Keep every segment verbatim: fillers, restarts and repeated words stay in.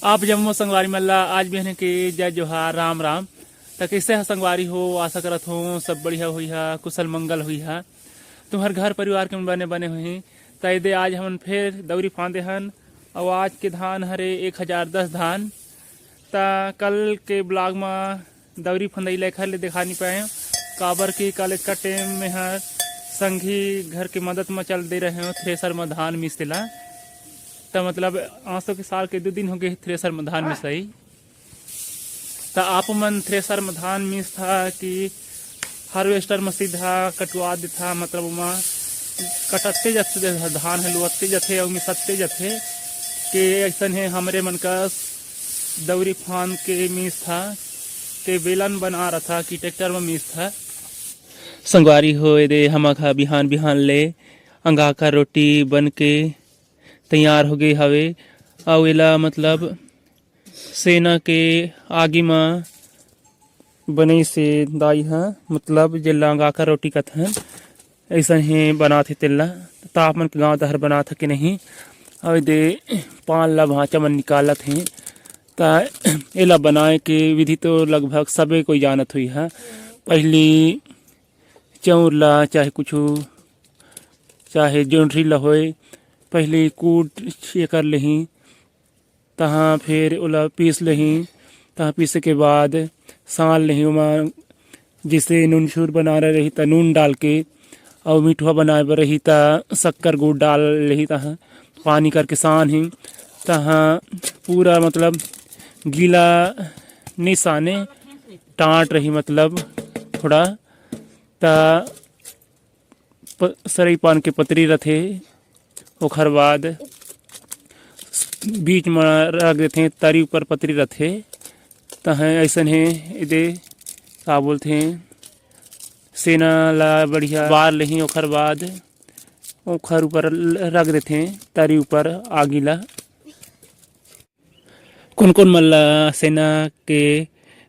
आप जम्मो संगवारी मन ला आज बिहने के जय जोहार, राम राम। त कइसे ह संगवारी हो? आशा करत हो सब बढ़िया होई हा, कुशल मंगल होई हा, तुम्हर घर परिवार के मन बने बने होही। त एदे आज हमन फेर दौरी फांदे हन, अउ आज के धान हरे एक हजार दस धान। त कल के ब्लॉग म दौरी फंदई ला एखर ले देखा नी पाए, काबर कि कल एतका टाइम में हर संगी घर के मदद म चल दे रहे हो थ्रेसर म धान मिसे ला। त मतलब आसो के साल के दू दिन हो गए थ्रेसर म धान मिसई। त आप मन थ्रेसर म धान मिसथा कि हार्वेस्टर म सीधा कटवा देथा, मतलब ओमा कटते जाथे, धान ह लुअते जाथे अउ मिसते जाथे। के अइसन हे हमरे मन का दौरी फांद के मिसथा, के बेलन बना रथा कि ट्रैक्टर म मिसथा। संगवारी हो, एदे हमर घर बिहान बिहान ले अंगाकर रोटी बन के तैयार हो गए हवे। अउ एला मतलब सेना के आगी म बनई से दाई ह, मतलब जेला अंगाकर रोटी कथन, अइसन हे बनात हे तेला। त आप मन के गांव डहर बनात हे कि नहीं? अउ एदे पान ला भांचा मन निकालत हे। त एला बनाए के विधि तो लगभग सबे कोई जानत होई ह। पहली चाउर ला, चाहे कुछु, चाहे जोंढरी ला होए, पहली कूट छेकर लेही, तहाँ फिर ओला पीस लेही। तहाँ पीसे के बाद सान लेही, ओमा जैसे नूनछूर बनाना रही त नून डाल के, अउ मिठवा बनाए बर रही त शक्कर गुड़ डाल लेही। तहाँ पानी करके सान ही, तहाँ पूरा मतलब गीला नहीं साने, टांट रही मतलब थोड़ा। त प-, सरई पान के पतरी रथे, ओखर बाद बीच म रख देथे, तरी ऊपर पतरी रथे। तहें अइसन हे, एदे का बोलथे, सेना ला बढ़िया बार लेही, ओखर बाद ओखर ऊपर ल-, रख देथे, तरी ऊपर आगी ला। कोन कोन मन ला सेना के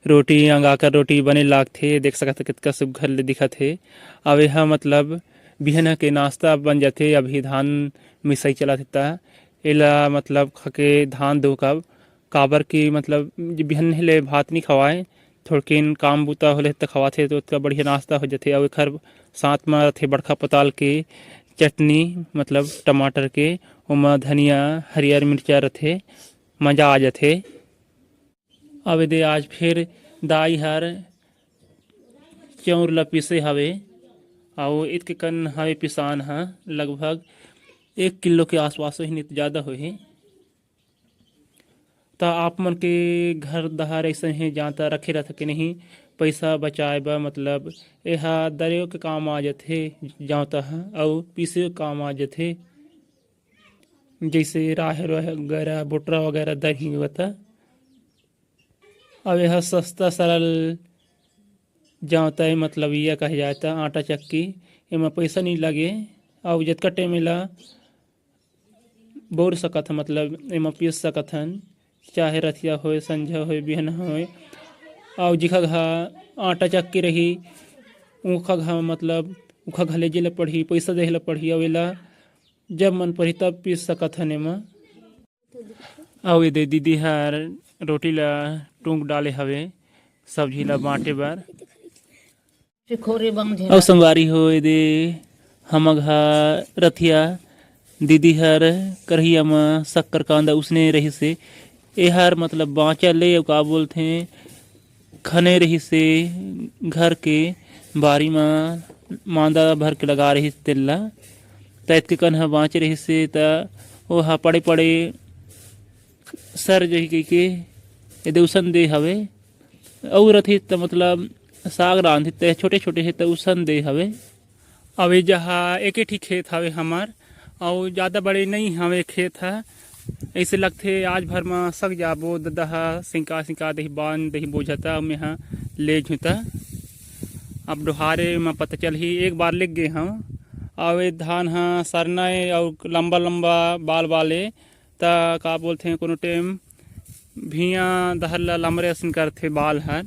रोटी, अंगाकर रोटी बने लागथे, देख सकत ह कतका सुग्घर ले दिखत हे। अब एहा मतलब बिहन के नाश्ता बन जाथे। अभी धान मिसाई चलत हे, त एला मतलब खा के धान धोकब, काबर कि मतलब बिहन ले भात नी खवाए, थोड़किन काम बुता होले त खवाथे, त ओतका बढ़िया नाश्ता हो जाथे। अउ एखर साथ म रथे बड़खा पताल के चटनी, मतलब टमाटर के, ओमा धनिया, हरियर मिर्चा रथे, मजा आ जाथे। अब एदे आज फिर दाई हर चाउर ला पीसे हवे, अउ इतके कन हवे पिसान ह, लगभग एक किलो के आसपास होही, नहीं तो ज़्यादा होही। त आप मन के घर डहर अइसन हे, जांता रखे रहिथे कि नहीं, पैसा बचाए बर, मतलब एहा दरेव के काम आ जाथे जांता ह, अउ पीसे के काम आ जाथे, जैसे राहेर वगैरह, बोटरा वगैरह दरही बता। अब एहा सस्ता सरल जांता हे, मतलब ये कहे जाए त आटा चक्की, एमा पैसा नहीं लगे, अउ जतका टाइम एला बउर सकत हन, मतलब एमा पीस सकत हन, चाहे रथिया होए, संझा होए, बिहन होए। अउ जिखा घा आटा चक्की रही, उखा घा मतलब उखा घा लेजे ला पड़ही, पइसा देहे ला पड़ही, अउ एला जब मन पड़ही तब पीस सकत हन एमा। अउ एदे दीदी हर रोटी ला टूंक डाले हवे सब्जी ला बांटे बर। अउ संगवारी हो, एदे हमर घर रथिया दीदी हर करहिया म शक्कर कांदा उसने रहिस हे। एहर मतलब बांचा ले अउ का बोलथे, खने रहिस हे घर के बारी म, मांदा भर के लगा रहिस तेला, त एतके कन ह बांचे रहिस हे, त ओहा पड़े पड़े सर जही कहिके एदे उसन दे हवे। अउ रथे त मतलब साग रांधथे, त छोटे छोटे हे त उसन दे हवे। अउ ए जहा एके ठी खेत हवे हमर, अउ ज्यादा बड़े नइ हवे खेत ह। अइसे लगथे आज भर म सक जाबो, ददा ह सिंका सिंका देही, बांध देही बोझा त, अउ मेहा ले जहूं त। अब डोहारे म पता चलही, एक बार लेग गे हंव। अउ ए धान ह सरना ए अउ लंबा लंबा बाल बाल ए, त का बोलथे कोनो टाइम भिया डहर ल लमरे असन करथे बाल हर।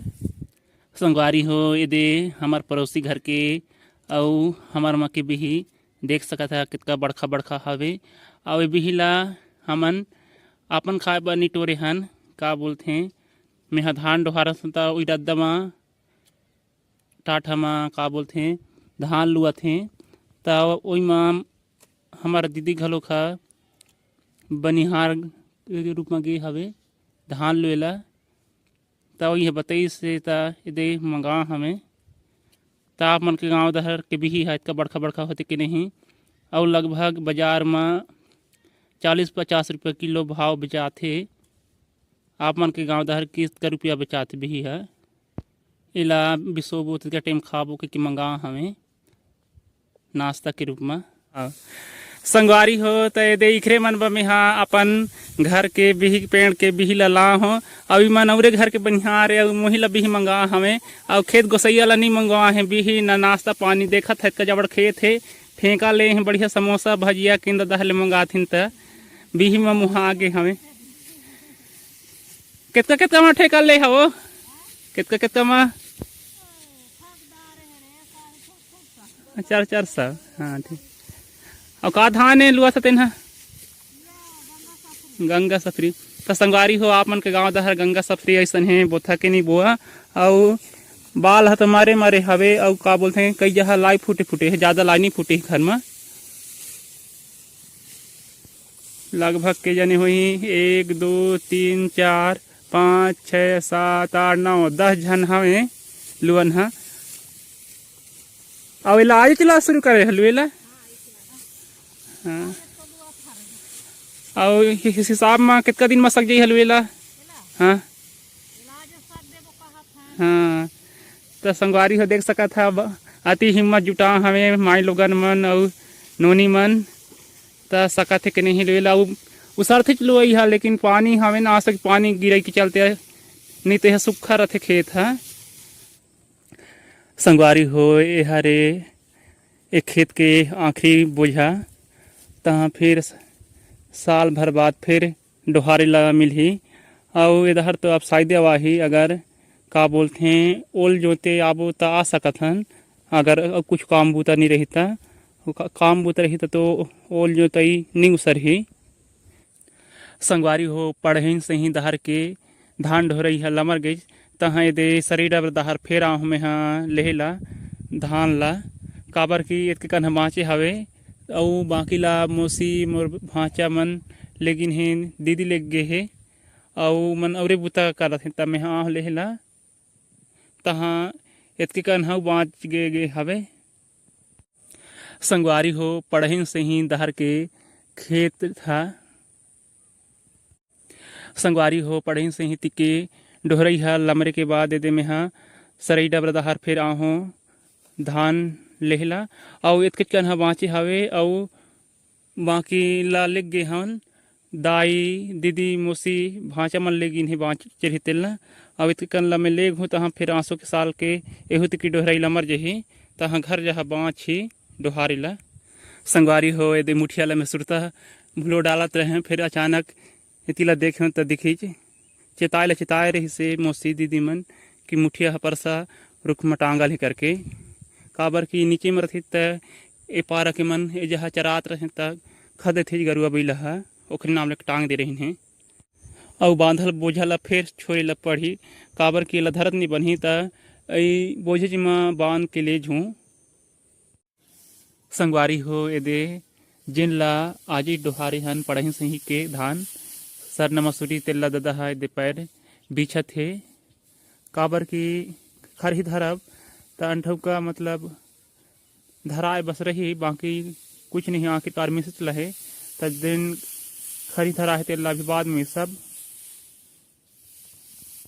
संगवारी हो, एदे हमर पड़ोसी घर के अउ हमर मां के बिही देख सकत ह, कितका बड़खा बड़खा हवे। अउ ए बिही ला हमन अपन खाए बर नि टोरे हन, का बोलथे, मेंहा धान डोहारत हंव त ओई रद्दा म, टाठा म, का बोलथे, धान लुअत हे, त ओई म हमर दीदी घलोक ह बनिहार के रूप म गे हवे धान लुए ला। त ओही ह बतइस हे, त एदे मंगा हमें। त आप मन के गांव डहर के बिही ह एतका बड़खा बड़खा होथे कि नहीं, अउ लगभग बाजार म चालीस पचास रुपया किलो भाव बेचाथे। आप मन के गांव डहर कितका रुपया बेचाथे बिही ह? एला बिसोबो, तेतका टाइम खाबो कहिके मंगा हमें नाश्ता के रूप म। हाँ। संगवारी हो, त एदे इखरे मन बर मेंहा अपन घर के बिही, पेड़ के बिही ला ला हो। अउ इमन अउरे घर के बनिहार ए, अउ मोही ला बिही मंगा हमें। अउ खेत गोसैया ला नी मंगवा हे बिही, ना नाश्ता पानी। देखत हे, एतका जबड़ खेत हे, ठेका ले हे, बढ़िया समोसा, भजिया, केंदा डहर ले मंगाथिन, त बिही म मुहा आगे हमें। केतका, केतका म ठेका ले हवो? केतका, केतका म? चार, चार सौ। हाँ, ठीक। अउ का धान ए लुआ सतेन ह? गंगा सफरी। त संगवारी हो, आप मन के गांव डहर गंगा सफरी अइसन हे, बोथा के नी बोआ। अउ बाल ह त मरे मरे हवे, अउ का बोलथे, कई जगह लाई फूटे फूटे हे, जादा लाई नी फूटे हे घर म। लगभग के जने होही, एक, दो, तीन, चार, पाँच, छः, सात, आठ, नौ, दस झन हवे लुअन ह। अउ एला आज चला शुरू करे हलुए ला। हाँ। अउ इस हिसाब म कितका दिन म सक जाई हलुए ला? हाँ। हाँ। त संगवारी हो, देख सकत ह, ब-, अति हिम्मत जुटा हवे माई लोगन मन अउ नोनी मन। त सकत हे कि नहीं लुए ला, उ-, उसरथेच लुअई ह, लेकिन पानी हवे ना, आज तक पानी गिरई के चलते, नहीं तो यह सूखा रथे खेत ह। संगवारी हो, ए हरे ए खेत के आखिरी बोझा, तहाँ फिर साल भर बाद फिर डोहारे ला मिलही। अउ एदहर तो अब साइदे अवाही, अगर का बोलथे, ओल जोते आबो त आ सकत हन, अगर कुछ काम बूता नी रही त। का-, काम बूता रही त तो ओल जोतई नी उसरही। संगवारी हो, पड़हिन सही डहर के धान डोहरई ह लमर गइस, तहाँ एदे सरई डबरा डहर फेर आहूँ मेंहा लेहे ला धान ला, काबर कि एतके कन ह बाँचे हवे, अउ बाकी ला मौसी, मोर भांचा मन लेगिन हे, दीदी लेग गे हे, अउ मन अउरे बूता करत हे, त मेंहा आहूँ लेहे ला, तहाँ एतके कन ह बाँच गे, गे हवे। संगवारी हो, पड़हिन सही डहर के खेत ह। संगवारी हो, पड़हिन सही तिके डोहरई ह लमरे के बाद एदे मेंहा सरई डबरा डहर फेर आहूँ धान लेहे ला, अउ एतकेच कन ह बाँचे हवे, अउ बाकी ला लेग गे हन। दाई, दीदी, मौसी, भांचा मन लेगिन हे बाँचे रही तेला। अउ एतके कन ला मैं लेग हूँ, तहाँ फिर आसो के साल के एहू तिकी डोहरई लमर जही, तहाँ घर जहा बाँचही डोहारी ला। संगवारी हो, एदे मुठिया ला मैं सुरता भुलो डालत रहें, फिर अचानक एती ला देखें त दिखिच। चेताए ला चेताए रहिसे मौसी दीदी मन कि मुठिया ह परसा रुख म टांगल हे करके, काबर कि नीचे म रथे त ए पारा के मन ए जहा चरात रहे त खा देथे गरुआ बइला ह, ओखरे नाम ले टांग दे रहिन हे। अउ बांधल बोझा ल फेर छोरे ल पड़ही, काबर कि एला धरत नी बनही त ए बोझेच म बांध के ले जहूं। संगवारी हो, एदे जेन ला आजी डोहारे हन पड़हिन सही के धान सरना मसूरी, तेला ददा ह एदे पैर बिछत हे, काबर कि खरही धरब त अंठौका मतलब धराए बस रही, बाकी कुछ नहीं, आखिरकार मिसत लहे, त जेन खरही धरा हे तेला भी बाद में सब